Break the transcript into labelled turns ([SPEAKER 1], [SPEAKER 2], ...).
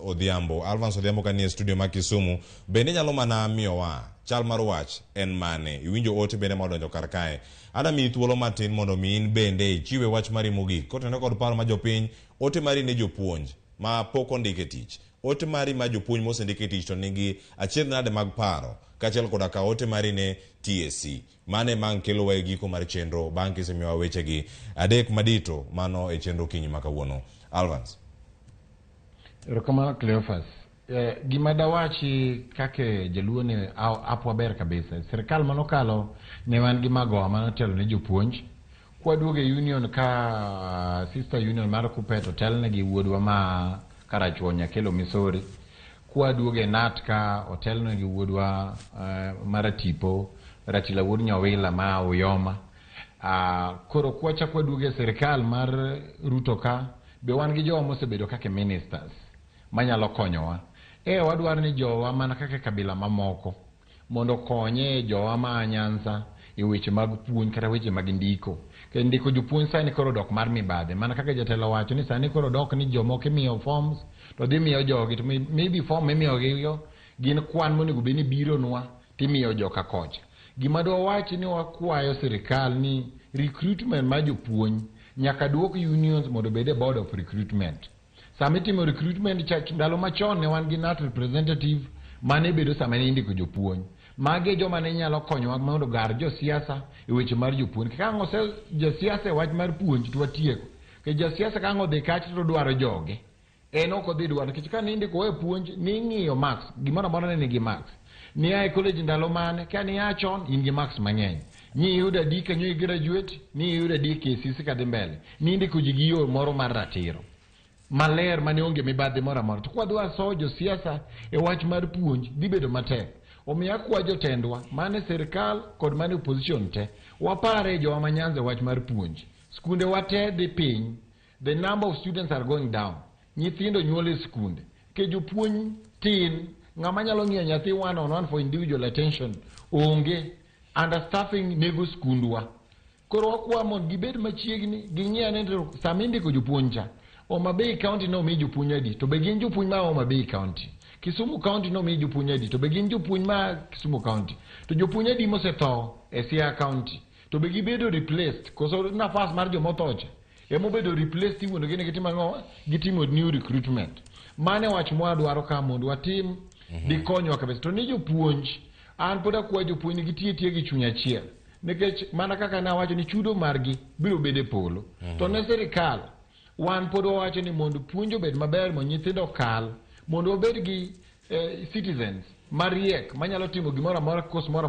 [SPEAKER 1] Odhiambo. Alvance Odhiambo kanie studio ma Kisumu bende nyalo mana miyowa chal mar wach en mane. Iwinjo ote bende modonjo kar kae. Ada miyi thuolo matin mondo mi in bende ichiwe wach mari mogik kotenore kod paro ma jopiny, ote mari ne jopuonj ma pok ondik e tich. Ote mari ma jopuonj mosendik e tich to nigi achiedh nade mag paro kaachiel koda ka ote mari ne TSC. Mane mang' kelowa e giko mar chenro bang' kisemiyowa wechegi adek madito mano e chenro kinyi ma kawuono. Alvance.
[SPEAKER 2] Erokamano, Cleophas. Gima dawachi kaka jaluo ni apwa ber kabisa. Sirikal manokalo ne wan gi magoha manotelo ne jopuonj. Kwaduogo e union ka sister union mar Kuppet otelne gi wuodwa ma Karachuonyo, Nyakelo Misori. Kwaduogo e KNUT ka otelne gi wuodwa maratipo Ratila wuod Nyawila ma Uyoma. Koro kwachako waduogo e sirikal mar Ruto ka be wan gi jowa mosebedo kaka ministers manyalo konyowa. Wadwaro ni jowa mana kaka kabila mamoko mondo okonye jowa ma Nyanza e weche mag puonj kata weche mag ndiko. Kendo ndiko jopuonj sani koro dok mar mibadhi. Mana kaka jatelo wacho ni sani koro dok ni jomoko imiyo forms to dhi miyo jogi to maybe form mimiyogi go gin kwan monego bed ni bironwa timiyo joka kocha. Gima dwa wachi ni wakwayo sirikal ni recruitment mar jopuonj nyaka duok unions mondo obed e board of recruitment. Sama itimo recruitment cha, ndalo machon ne wan gi KNUT representative mane bedo sama ne indiko jopuonj. Magi e joma ne nyalo konyowa mondo gar josiasa e weche mar jopuonj. Ka ang' ose josiasa e wach mar puonj to watieko. Nikech josiasa ka ang' odhi kacha to dwaro joge. En ok odhi dwaro nikech ka nindiko e puonj ning'iyo marks, gimoro amora ne nigi marks. Nia e college ndalo mane, ka nia chon in gi marks mang'eny. Ni iyudo adi kanyo i graduate, ni iyudo adi e KCSE kadhi mbele. Nindiko ji gi yo moro mar ratiro maler mane onge mibadhi moro amora. To kwadwa soyo josiasa e wach mar puonj dhi bedo matek. Omiyo akwa jotendwa mane sirikal kod mane opposition te wapare jowa ma Nyanza e wach mar puonj. Skunde wa te dhi piny. The number of students are going down. Nyithindo nyuol e skunde. Ke jopuonj tin, ng'ama nyalo ng'iyo nyathi one on one for individual attention onge. Understaffing nego skundwa. Koro wakwa mondo gibed machiegni, ging'i ane to sama indiko jopuonj cha, Homa Bay County nomi jopuonj adi, to be gin jopuonj ma Homa Bay County. Kisumu County nomi jopuonj adi, to be gin jopuonj ma Kisumu County. To jopuonj adi mosetho e Siaya County, to be gibedo replaced, koso nafas mar jomotho cha emobedo replaced iwuondo gi ni gitimo ang'o? Gitimo new recruitment. Mano e wach mwadwaro ka mondo watim dikonywa kabisa. To ni jopuonj, an pod akwa jopuonj ni gitiyo tiyo gi chuny achiel. Nikech mana kaka nawacho ni chudo margi biro bedo e polo. To ne sirikal, wan pod wawacho ni mondo puonj obed maber mondo nyithindo okal, mondo wabed gi citizens mariek manyalo timo gimoro amora course moro.